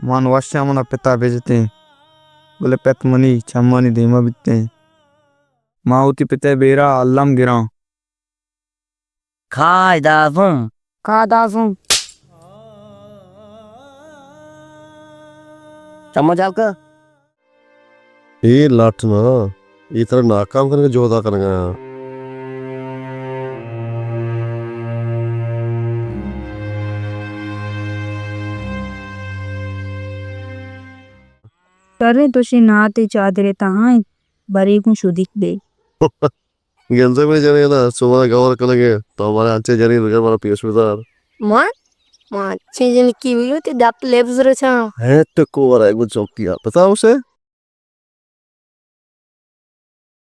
من وشاں منا پتا بجتیں، بلے پت منی چمانی دیما بیتیں۔ ما وتی پتئے بیرا الم گراں۔ کائے دازوں۔ کائے دازوں۔ چمو جال کن۔ اے لٹ نہ، اے ترا ناکام کنگ ء جہد ء کنگ ء آں۔ شریں، تو شے ناتے چادرے تہا انت، برے گوں شدیک بے۔ گندے منی جنین ء، شما گور کنگ ء، تو مارا انچیں جنین بگر مارا پیش بدار۔ من؟ من انچیں جنکی بگیروں، تئی دپ لبز رچاں۔ ہے ٹکو ورا گوں چوکی ء۔ پتا اسے؟